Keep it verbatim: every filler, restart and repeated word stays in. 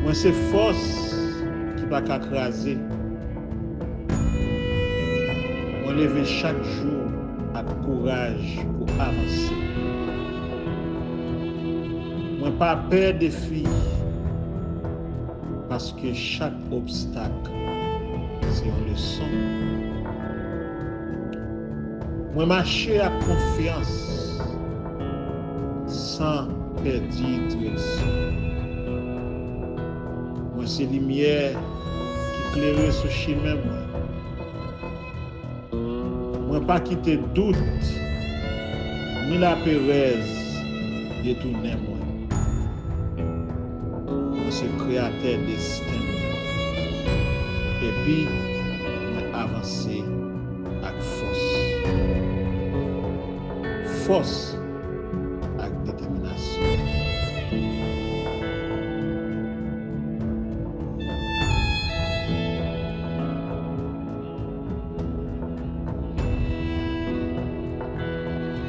Mwen se fòs ki pa ka kraze. Mwen leve chak jou ak kouraj pou avanse. Mwen pa pè defi, paske chak obstak se yon leson. Mwen mache ak konfyans san pèdi direksyon. Mwen se limyè ki klere sou chemen mwen. Mwen pa kite dout ni laperèz detounen mwen. Mwen se kreyatè desten mwen. Epi, mwen avanse ak fòs. Fòs ak detèminasyon.